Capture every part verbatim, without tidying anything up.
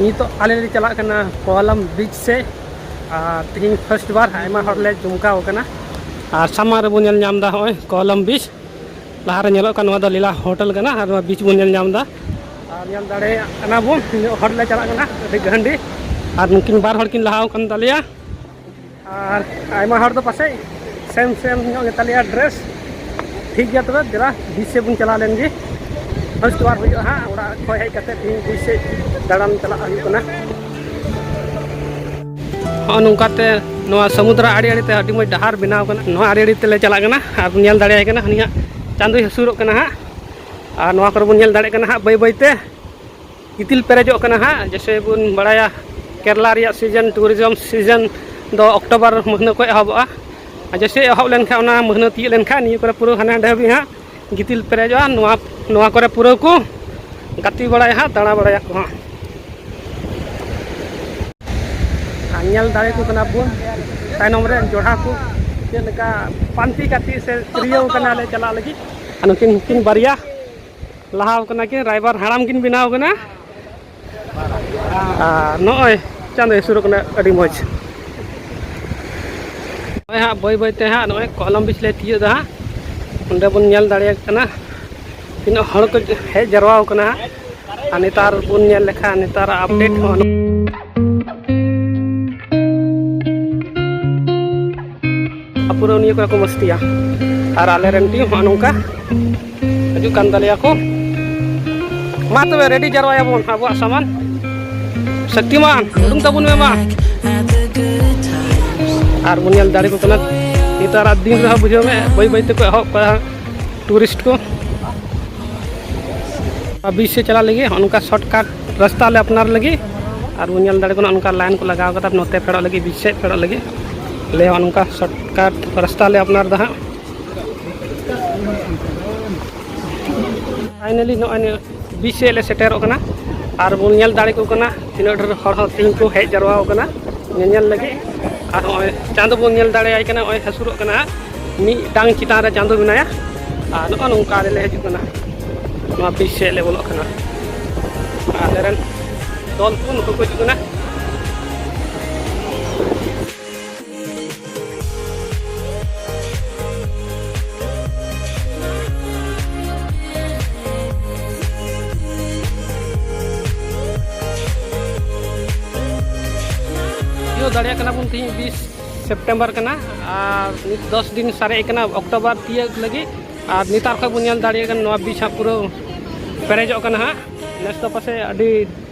ᱱᱤᱛᱚᱜ ᱟᱞᱮ ᱞᱮ ᱪᱟᱞᱟᱜ ᱠᱟᱱᱟ ᱠᱚᱞᱟᱢ ᱵᱤᱪ ᱥᱮᱫ᱾ ᱟᱨ ᱛᱮᱦᱮᱧ ᱯᱷᱟᱥᱴ ᱵᱟᱨ ᱟᱭᱢᱟ ᱦᱚᱲ ᱞᱮ ᱡᱚᱢᱠᱟᱣ ᱟᱠᱟᱱᱟ᱾ ᱟᱨ ᱥᱟᱢᱟᱝ ᱨᱮᱵᱚᱱ ᱧᱮᱞ ᱧᱟᱢ ᱮᱫᱟ ᱱᱚᱜᱼᱚᱭ ᱠᱚᱞᱟᱢ ᱵᱤᱪ᱾ ᱞᱟᱦᱟᱨᱮ ᱧᱮᱞᱚᱜ ᱠᱟᱱ ᱱᱚᱣᱟ ᱫᱚ ᱞᱤᱞᱟ ᱦᱳᱴᱮᱞ ᱠᱟᱱᱟ ᱟᱨ ᱱᱚᱣᱟ ᱵᱤᱪ ᱵᱚᱱ ᱧᱮᱞ ᱧᱟᱢ ᱮᱫᱟ᱾ ᱟᱨ ᱧᱮᱞ ᱫᱟᱲᱮᱭᱟᱜ ᱠᱟᱱᱟ ᱵᱚᱱ ᱛᱤᱱᱟᱹᱜ ᱦᱚᱲ ᱞᱮ ᱪᱟᱞᱟᱜ ᱠᱟᱱᱟ, ᱟᱹᱰᱤ ᱜᱟᱱᱰᱤ᱾ ᱟᱨ ᱱᱩᱠᱤᱱ ᱵᱟᱨ ᱦᱚᱲ ᱠᱤᱱ ᱞᱟᱦᱟ ᱟᱠᱟᱱ ᱛᱟᱞᱮᱭᱟ᱾ ᱟᱨ ᱟᱭᱢᱟ ᱦᱚᱲ ᱫᱚ ᱯᱟᱥᱮᱡ ᱥᱮᱢ ᱥᱮᱢ ᱧᱚᱜ ᱜᱮᱛᱟᱞᱮᱭᱟ ᱰᱨᱮᱥ᱾ ᱴᱷᱤᱠ ᱜᱮᱭᱟ, ᱛᱚᱵᱮ ᱫᱮᱞᱟ ᱵᱤᱪ ᱥᱮᱫ ᱵᱚᱱ ᱪᱟᱞᱟᱣ ᱞᱮᱱ ᱜᱮ᱾ ᱯᱷᱟᱥᱴ ᱵᱟᱨ ᱦᱩᱭᱩᱜᱼᱟ ᱦᱟᱸᱜ ᱚᱲᱟᱜ ᱠᱷᱚᱱ ᱦᱮᱡ ᱠᱟᱛᱮ ᱛᱮᱦᱮᱧ ᱵᱤᱪ ᱥᱮᱫ ᱫᱟᱬᱟᱱ ᱪᱟᱞᱟᱜ ᱦᱩᱭᱩᱜ ᱠᱟᱱᱟ᱾ ᱦᱚᱸᱜᱼᱚ ᱱᱚᱝᱠᱟᱛᱮ ᱱᱚᱣᱟ ᱥᱚᱢᱩᱫᱨᱚ ᱟᱲᱮ ᱟᱲᱮᱛᱮ ᱟᱹᱰᱤ ᱢᱚᱡᱽ ᱰᱟᱦᱟᱨ ᱵᱮᱱᱟᱣ ᱠᱟᱱᱟ᱾ ᱱᱚᱣᱟ ᱟᱲᱮ ᱟᱲᱮ ᱛᱮᱞᱮ ᱪᱟᱞᱟᱜ ᱠᱟᱱᱟ ᱟᱨ ᱧᱮᱞ ᱫᱟᱲᱮᱭᱟᱭ ᱠᱟᱱᱟ, ᱦᱟᱹᱱᱤ ᱦᱟᱸᱜ ᱪᱟᱸᱫᱚᱭ ᱦᱟᱹᱥᱩᱨᱚᱜ ᱠᱟᱱᱟ ᱦᱟᱸᱜ᱾ ᱟᱨ ᱱᱚᱣᱟ ᱠᱚᱨᱮ ᱵᱚᱱ ᱧᱮᱞ ᱫᱟᱲᱮᱭᱟᱜ ᱠᱟᱱᱟ ᱦᱟᱸᱜ ᱵᱟᱹᱭ ᱵᱟᱹᱭᱛᱮ ᱜᱤᱛᱤᱞ ᱯᱮᱨᱮᱡᱚᱜ ᱠᱟᱱᱟ ᱦᱟᱸᱜ᱾ ᱡᱮᱭᱥᱮ ᱵᱚᱱ ᱵᱟᱲᱟᱭᱟ, ᱠᱮᱨᱞᱟ ᱨᱮᱭᱟᱜ ᱥᱤᱡᱚᱱ, ᱴᱩᱨᱤᱡᱚᱢ ᱥᱤᱡᱚᱱ ᱫᱚ ᱚᱠᱴᱳᱵᱚᱨ ᱢᱟᱹᱦᱱᱟᱹ ᱠᱷᱚᱱ ᱮᱦᱚᱵᱚᱜᱼᱟ᱾ ᱟᱨ ᱡᱮᱭᱥᱮ ᱮᱦᱚᱵ ᱞᱮᱱᱠᱷᱟᱱ, ᱚᱱᱟ ᱢᱟᱹᱦᱱᱟᱹ ᱛᱤᱭᱳᱜ ᱞᱮᱱᱠᱷᱟᱱ, ᱱᱤᱭᱟᱹ ᱠᱚᱨᱮ ᱯᱩᱨᱟᱹ ᱦᱟᱱᱮ ᱦᱟᱸᱰᱮ ᱦᱟᱹᱵᱤᱡ ᱦᱟᱸᱜ ᱜᱤᱛᱤᱞ ᱯᱮᱨᱮᱡᱚᱜᱼᱟ᱾ ᱱᱚᱣᱟ, ᱱᱚᱣᱟ ᱠᱚᱨᱮ ᱯᱩᱨᱟᱹ ᱠᱚ ᱜᱟᱛᱮ ᱵᱟᱲᱟᱭᱟ ᱦᱟᱸᱜ, ᱫᱟᱬᱟ ᱵᱟᱲᱟᱭᱟᱠᱚ ᱦᱟᱸᱜ᱾ ᱟᱨ ᱧᱮᱞ ᱫᱟᱲᱮ ᱠᱚ ᱠᱟᱱᱟ ᱵᱚᱱ ᱛᱟᱭᱱᱚᱢ ᱨᱮ ᱡᱚᱲᱦᱟ ᱠᱚ ᱪᱮᱫ ᱞᱮᱠᱟ ᱯᱟᱱᱛᱮ ᱠᱟᱛᱮ ᱥᱮ ᱛᱤᱨᱭᱟᱹᱣ ᱠᱟᱱᱟ ᱞᱮ ᱪᱟᱞᱟᱜ ᱞᱟᱹᱜᱤᱫ᱾ ᱟᱨ ᱱᱩᱠᱤᱱ, ᱱᱩᱠᱤᱱ ᱵᱟᱨᱭᱟ ᱞᱟᱦᱟᱣ ᱠᱟᱱᱟ ᱠᱤᱱ, ᱨᱟᱭᱵᱟᱨ ᱦᱟᱲᱟᱢ ᱠᱤᱱ ᱵᱮᱱᱟᱣ ᱠᱟᱱᱟ᱾ ᱟᱨ ᱱᱚᱜᱼᱚᱭ ᱪᱟᱸᱫᱚᱭ ᱦᱟᱹᱥᱩᱨᱚᱜ ᱠᱟᱱᱟ, ᱟᱹᱰᱤ ᱢᱚᱡᱽ᱾ ᱱᱚᱜᱼᱚᱭ ᱦᱟᱸᱜ ᱵᱟᱹᱭ ᱵᱟᱹᱭ ᱛᱮ ᱦᱟᱸᱜ ᱱᱚᱜᱼᱚᱭ ᱠᱚᱞᱚᱢ ᱵᱤᱪ ᱞᱮ ᱛᱤᱭᱳᱜ ᱮᱫᱟ ᱦᱟᱸᱜ᱾ ᱚᱸᱰᱮ ᱵᱚᱱ ᱧᱮᱞ ᱫᱟᱲᱮᱭᱟᱜ ᱠᱟᱱᱟ ᱛᱤᱱᱟᱹᱜ ᱦᱚᱲ ᱠᱚ ᱦᱮᱡ ᱡᱟᱨᱣᱟ ᱟᱠᱟᱱᱟ ᱦᱟᱸᱜ᱾ ᱟᱨ ᱱᱮᱛᱟᱨ ᱵᱚᱱ ᱧᱮᱞ ᱞᱮᱠᱷᱟᱱ ᱱᱮᱛᱟᱨᱟᱜ ᱟᱯᱰᱮᱴ ᱦᱚᱸ ᱯᱩᱨᱟᱹ ᱱᱤᱭᱟᱹ ᱠᱚᱨᱮ ᱠᱚ ᱢᱟᱹᱥᱛᱤᱭᱟ᱾ ᱟᱨ ᱟᱞᱮ ᱨᱮᱱ ᱴᱤᱢ ᱦᱚᱸ ᱱᱚᱝᱠᱟ ᱦᱤᱡᱩᱜ ᱠᱟᱱ ᱛᱟᱞᱮᱭᱟ ᱠᱚ᱾ ᱢᱟ ᱛᱚᱵᱮ ᱨᱮᱰᱤ ᱡᱟᱨᱣᱟᱭᱟᱵᱚᱱ ᱟᱵᱚᱣᱟᱜ ᱥᱟᱢᱟᱱ᱾ ᱥᱚᱠᱛᱤᱢᱟᱱ, ᱩᱰᱩᱝ ᱛᱟᱵᱚᱱ ᱢᱮ ᱢᱟ᱾ ᱟᱨ ᱵᱚᱱ ᱧᱮᱞ ᱫᱟᱲᱮ ᱠᱚ ᱠᱟᱱᱟ, ᱱᱮᱛᱟᱨᱟᱜ ᱫᱤᱱ ᱨᱮᱦᱚᱸ ᱵᱩᱡᱷᱟᱹᱣ ᱢᱮ, ᱵᱟᱹᱭ ᱵᱟᱹᱭ ᱛᱮᱠᱚ ᱮᱦᱚᱵ ᱠᱚᱣᱟ ᱴᱩᱨᱤᱥᱴ ᱠᱚ᱾ ᱟᱨ ᱵᱤᱪ ᱥᱮᱫ ᱪᱟᱞᱟᱜ ᱞᱟᱹᱜᱤᱫ ᱦᱚᱸᱜᱼᱚ ᱱᱚᱝᱠᱟ ᱥᱚᱨᱴᱠᱟᱴ ᱨᱟᱥᱛᱟ ᱞᱮ ᱟᱯᱱᱟᱨ ᱞᱟᱹᱜᱤᱫ᱾ ᱟᱨ ᱵᱚᱱ ᱧᱮᱞ ᱫᱟᱲᱮ ᱠᱟᱱᱟ ᱚᱱᱠᱟ ᱞᱟᱭᱤᱱ ᱠᱚ ᱞᱟᱜᱟᱣ ᱠᱟᱫᱟ ᱱᱚᱛᱮ ᱯᱷᱮᱰᱚᱜ ᱞᱟᱹᱜᱤᱫ, ᱵᱤᱪ ᱥᱮᱫ ᱯᱷᱮᱰᱚᱜ ᱞᱟᱹᱜᱤᱫ᱾ ᱟᱞᱮ ᱦᱚᱸ ᱱᱚᱝᱠᱟ ᱥᱚᱨᱴᱠᱟᱴ ᱨᱟᱥᱛᱟ ᱞᱮ ᱟᱯᱱᱟᱨ ᱮᱫᱟ ᱦᱟᱸᱜ᱾ ᱯᱷᱟᱭᱱᱟᱞᱤ ᱱᱚᱜᱼᱚᱭ ᱱᱤᱭᱟᱹ ᱵᱤᱪ ᱥᱮᱫ ᱞᱮ ᱥᱮᱴᱮᱨᱚᱜ ᱠᱟᱱᱟ᱾ ᱟᱨ ᱵᱚᱱ ᱧᱮᱞ ᱫᱟᱲᱮ ᱠᱚ ᱠᱟᱱᱟ ᱛᱤᱱᱟᱹᱜ ᱰᱷᱮᱨ ᱦᱚᱲ ᱦᱚᱸ ᱛᱮᱦᱮᱧ ᱠᱚ ᱦᱮᱡ ᱡᱟᱨᱣᱟ ᱟᱠᱟᱱᱟ ᱧᱮᱧᱮᱞ ᱞᱟᱹᱜᱤᱫ᱾ ᱟᱨ ᱱᱚᱜᱼᱚᱭ ᱪᱟᱸᱫᱚ ᱵᱚᱱ ᱧᱮᱞ ᱫᱟᱲᱮᱭᱟᱭ ᱠᱟᱱᱟ, ᱱᱚᱜᱼᱚᱭ ᱦᱟᱹᱥᱩᱨᱚᱜ ᱠᱟᱱᱟ ᱦᱟᱸᱜ᱾ ᱢᱤᱫᱴᱟᱝ ᱪᱮᱛᱟᱱ ᱨᱮ ᱪᱟᱸᱫᱚ ᱢᱮᱱᱟᱭᱟ᱾ ᱟᱨ ᱱᱚᱜᱼᱚ ᱱᱚᱝᱠᱟ ᱟᱞᱮ ᱞᱮ ᱦᱤᱡᱩᱜ ᱠᱟᱱᱟ, ᱱᱚᱣᱟ ᱵᱤᱪ ᱥᱮᱫ ᱞᱮ ᱵᱚᱞᱚᱜ ᱠᱟᱱᱟ᱾ ᱟᱞᱮ ᱨᱮᱱ ᱫᱚᱞ ᱠᱚ ᱱᱩᱠᱩ ᱠᱚ ᱦᱤᱡᱩᱜ ᱠᱟᱱᱟ᱾ ᱤᱭᱟᱹ ᱫᱟᱲᱮᱭᱟᱜ ᱠᱟᱱᱟ ᱵᱚᱱ, ᱛᱮᱦᱮᱧ ᱵᱤᱥ ᱥᱮᱯᱴᱮᱢᱵᱚᱨ ᱠᱟᱱᱟ ᱟᱨ ᱱᱤᱛ ᱫᱚᱥ ᱫᱤᱱ ᱥᱟᱨᱮᱡ ᱠᱟᱱᱟ ᱚᱠᱴᱳᱵᱚᱨ ᱛᱤᱭᱟᱹᱜ ᱞᱟᱹᱜᱤᱫ᱾ ᱟᱨ ᱱᱮᱛᱟᱨ ᱠᱷᱚᱱ ᱵᱚᱱ ᱧᱮᱞ ᱫᱟᱲᱮᱭᱟᱜ ᱠᱟᱱᱟ, ᱱᱚᱣᱟ ᱵᱤᱪ ᱦᱟᱸᱜ ᱯᱩᱨᱟᱹ ᱯᱮᱨᱮᱡᱚᱜ ᱠᱟᱱᱟ ᱦᱟᱸᱜ᱾ ᱱᱮᱥ ᱫᱚ ᱯᱟᱥᱮᱡ ᱟᱹᱰᱤ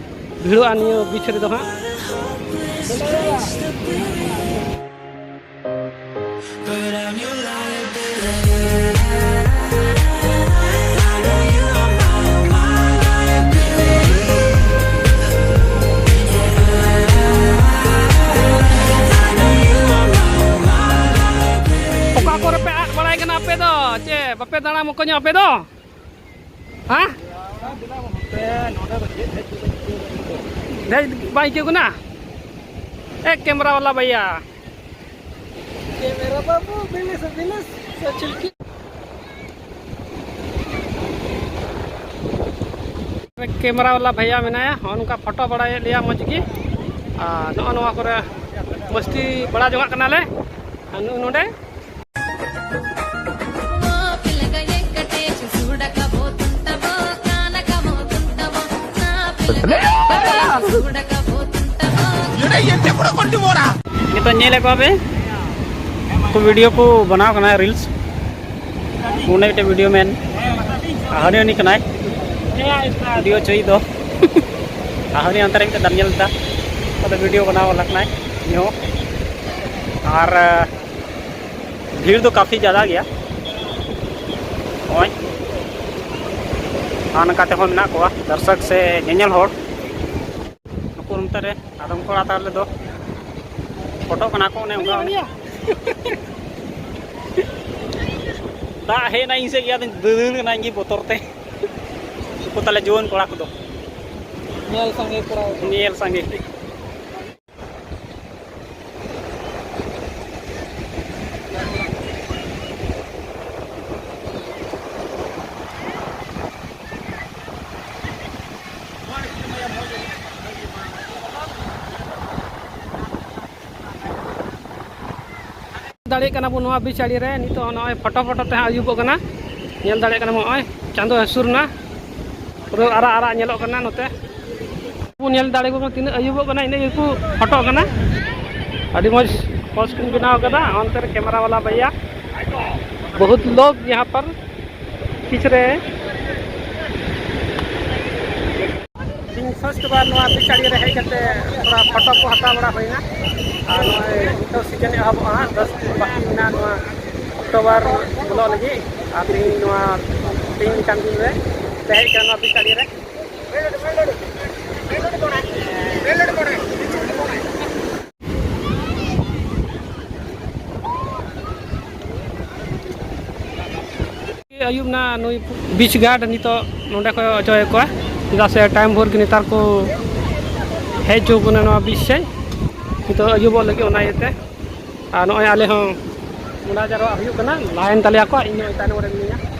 ᱵᱷᱤᱲᱚᱜᱼᱟ ᱱᱤᱭᱟᱹ ᱵᱤᱪ ᱨᱮᱫᱚ ᱦᱟᱸᱜ᱾ ᱚᱠᱟ ᱠᱚᱨᱮ ᱯᱮ ᱟᱫ ᱵᱟᱲᱟᱭ ᱠᱟᱱᱟ ᱟᱯᱮ ᱫᱚ? ᱪᱮ ᱵᱟᱯᱮ ᱫᱟᱬᱟ ᱢᱚᱠᱚᱧᱚᱜ ᱟᱯᱮ ᱫᱚ? ᱦᱮᱸ? ᱫᱮᱡ ᱵᱟᱭ ᱟᱹᱭᱠᱟᱹᱣ ᱠᱟᱱᱟ? ᱮ, ᱠᱮᱢᱨᱟ ᱣᱟᱞᱟ ᱵᱷᱟᱭᱟ᱾ ᱠᱮᱢᱮᱨᱟ ᱵᱟᱹᱵᱩ, ᱵᱤᱞᱤᱥ, ᱵᱤᱞᱤᱥ, ᱥᱮ ᱪᱤᱞᱠᱤ? ᱠᱮᱢᱮᱨᱟ ᱣᱟᱞᱟ ᱵᱷᱟᱭᱟ ᱢᱮᱱᱟᱭᱟ, ᱦᱚᱸᱜᱼᱚ ᱱᱚᱝᱠᱟ ᱯᱷᱳᱴᱳ ᱵᱟᱲᱟᱭᱮᱫ ᱞᱮᱭᱟ ᱢᱚᱡᱽ ᱜᱮ᱾ ᱟᱨ ᱱᱚᱜᱼᱚ ᱱᱚᱣᱟ ᱠᱚᱨᱮ ᱢᱟᱹᱥᱛᱤ ᱵᱟᱲᱟ ᱡᱚᱝᱟᱜ ᱠᱟᱱᱟᱞᱮ᱾ ᱟᱨ ᱱᱩᱜᱼᱩ ᱱᱚᱰᱮ ᱱᱤᱛᱚᱜ ᱧᱮᱞᱮᱫ ᱠᱚᱣᱟ ᱯᱮ ᱩᱱᱠᱩ ᱵᱷᱤᱰᱤᱭᱳ ᱠᱚ ᱵᱮᱱᱟᱣ ᱠᱟᱱᱟ, ᱨᱤᱞᱥ᱾ ᱩᱱᱤ ᱢᱤᱫᱴᱮᱱ ᱵᱷᱤᱰᱤᱭᱳ ᱢᱮᱱ, ᱟᱨ ᱦᱟᱹᱱᱤ ᱦᱟᱹᱱᱤ ᱠᱟᱱᱟᱭ ᱵᱷᱤᱰᱤᱭᱳ ᱪᱚᱭ ᱫᱚ᱾ ᱟᱨ ᱦᱟᱹᱱᱤ ᱦᱟᱱᱛᱮ ᱨᱮ ᱢᱤᱫᱴᱮᱱ ᱫᱟᱢ ᱧᱮᱞ ᱞᱮᱫᱟ, ᱚᱱᱟ ᱫᱚ ᱵᱷᱤᱰᱤᱭᱳ ᱵᱮᱱᱟᱣ ᱵᱟᱞᱟ ᱠᱟᱱᱟᱭ ᱩᱱᱤ ᱦᱚᱸ᱾ ᱟᱨ ᱵᱷᱤᱲ ᱫᱚ ᱠᱟᱯᱷᱤ ᱡᱟᱫᱟ ᱜᱮᱭᱟ᱾ ᱱᱚᱜᱼᱚᱭ ᱟᱨ ᱱᱚᱝᱠᱟ ᱛᱮᱦᱚᱸ ᱢᱮᱱᱟᱜ ᱠᱚᱣᱟ ᱫᱚᱨᱥᱚᱠ ᱥᱮ ᱧᱮᱧᱮᱞ ᱦᱚᱲ᱾ ᱱᱩᱠᱩ ᱱᱚᱛᱮ ᱨᱮ ᱟᱫᱚᱢ ᱠᱚᱲᱟ ᱛᱟᱞᱮ ᱫᱚ ᱯᱷᱳᱴᱳ ᱠᱟᱱᱟ ᱠᱚ ᱚᱱᱮ ᱚᱱᱠᱟ᱾ ᱫᱟᱜ ᱦᱮᱡ ᱮᱱᱟ ᱤᱧ ᱥᱮᱫ ᱜᱮ, ᱟᱫᱚᱧ ᱫᱟᱹᱲ ᱠᱟᱱᱟ ᱤᱧ ᱜᱮ ᱵᱚᱛᱚᱨ ᱛᱮ᱾ ᱱᱩᱠᱩ ᱛᱟᱞᱮ ᱡᱩᱣᱟᱹᱱ ᱠᱚᱲᱟ ᱠᱚᱫᱚ ᱧᱮᱞ ᱥᱟᱸᱜᱮ ᱠᱚᱲᱟ᱾ ᱧᱮᱞ ᱥᱟᱸᱜᱮ᱾ ᱫᱟᱲᱮᱭᱟᱜ ᱠᱟᱱᱟ ᱵᱚᱱ ᱱᱚᱣᱟ ᱵᱤᱪ ᱟᱲᱮ ᱨᱮ᱾ ᱱᱤᱛᱚᱜ ᱱᱚᱜᱼᱚᱭ ᱯᱷᱳᱴᱳ ᱯᱷᱳᱴᱳ ᱛᱮ ᱦᱟᱸᱜ ᱟᱹᱭᱩᱵᱚᱜ ᱠᱟᱱᱟ᱾ ᱧᱮᱞ ᱫᱟᱲᱮᱭᱟᱜ ᱠᱟᱱᱟ ᱵᱚᱱ ᱱᱚᱜᱼᱚᱭ ᱪᱟᱸᱫᱚ ᱦᱟᱹᱥᱩᱨ ᱮᱱᱟ, ᱯᱩᱨᱟᱹ ᱟᱨᱟᱜ ᱟᱨᱟᱜ ᱧᱮᱞᱚᱜ ᱠᱟᱱᱟ ᱱᱚᱛᱮ᱾ ᱵᱚᱱ ᱧᱮᱞ ᱫᱟᱲᱮ ᱠᱚ ᱛᱤᱱᱟᱹᱜ ᱟᱹᱭᱩᱵᱚᱜ ᱠᱟᱱᱟ, ᱤᱱᱟᱹᱜ ᱜᱮᱠᱚ ᱯᱷᱳᱴᱳᱜ ᱠᱟᱱᱟ᱾ ᱟᱹᱰᱤ ᱢᱚᱡᱽ ᱯᱳᱡᱽ ᱠᱤᱱ ᱵᱮᱱᱟᱣ ᱠᱟᱫᱟ᱾ ᱚᱱᱛᱮ ᱨᱮ ᱠᱮᱢᱮᱨᱟ ᱵᱟᱞᱟ ᱵᱷᱟᱭᱭᱟ, ᱵᱚᱦᱩᱛ ᱞᱳᱜ ᱭᱟᱦᱟᱸ ᱯᱟᱨ ᱠᱷᱤᱸᱪ ᱨᱮ ᱦᱮᱸ᱾ ᱤᱧ ᱯᱷᱟᱥᱴ ᱵᱟᱨ ᱱᱚᱣᱟ ᱵᱤᱪ ᱟᱲᱮ ᱨᱮ ᱦᱮᱡ ᱠᱟᱛᱮ ᱛᱷᱚᱲᱟ ᱯᱷᱳᱴᱳ ᱠᱚ ᱦᱟᱛᱟᱣ ᱵᱟᱲᱟ ᱦᱩᱭᱱᱟ᱾ ᱟᱨ ᱱᱚᱜᱼᱚᱭ ᱱᱤᱛᱚᱜ ᱥᱤᱡᱮᱱ ᱮᱦᱚᱵᱚᱜᱼᱟ ᱦᱟᱸᱜ, ᱫᱚᱥ ᱫᱤᱱ ᱵᱟᱹᱠᱤ ᱢᱮᱱᱟᱜᱼᱟ ᱱᱚᱣᱟ ᱚᱠᱴᱳᱵᱚᱨ ᱵᱚᱞᱚᱜ ᱞᱟᱹᱜᱤᱫ᱾ ᱟᱨ ᱛᱮᱦᱮᱧ ᱱᱚᱣᱟ ᱛᱮᱦᱮᱧ ᱞᱮᱠᱟᱱ ᱫᱤᱱ ᱨᱮ ᱞᱮ ᱦᱮᱡ ᱠᱟᱱᱟ ᱱᱚᱣᱟ ᱵᱤᱪ ᱟᱲᱮ ᱨᱮ᱾ ᱟᱹᱭᱩᱵ ᱱᱟ ᱱᱩᱭ ᱵᱤᱪ ᱜᱟᱨᱰ ᱱᱤᱛᱚᱜ ᱱᱚᱸᱰᱮ ᱠᱚ ᱚᱪᱚᱭᱮᱫ ᱠᱚᱣᱟ, ᱪᱮᱫᱟᱜ ᱥᱮ ᱴᱟᱭᱤᱢ ᱵᱷᱳᱨ ᱜᱮ ᱱᱮᱛᱟᱨ ᱠᱚ ᱦᱮᱡ ᱦᱚᱪᱚ ᱠᱟᱱᱟ ᱱᱚᱣᱟ ᱵᱤᱪ ᱥᱮᱫ᱾ ᱱᱤᱛᱚᱜ ᱟᱹᱭᱩᱵᱚᱜ ᱞᱟᱹᱜᱤᱫ, ᱚᱱᱟ ᱤᱭᱟᱹᱛᱮ᱾ ᱟᱨ ᱱᱚᱜᱼᱚᱭ ᱟᱞᱮ ᱦᱚᱸ ᱚᱸᱰᱮ ᱡᱟᱣᱨᱟᱜ ᱦᱩᱭᱩᱜ ᱠᱟᱱᱟ, ᱞᱟᱭᱤᱱ ᱛᱟᱞᱮᱭᱟ ᱠᱚ, ᱤᱧ ᱱᱚᱜᱼᱚᱭ ᱛᱟᱭᱱᱚᱢ ᱨᱮ ᱢᱤᱱᱟᱹᱧᱟ᱾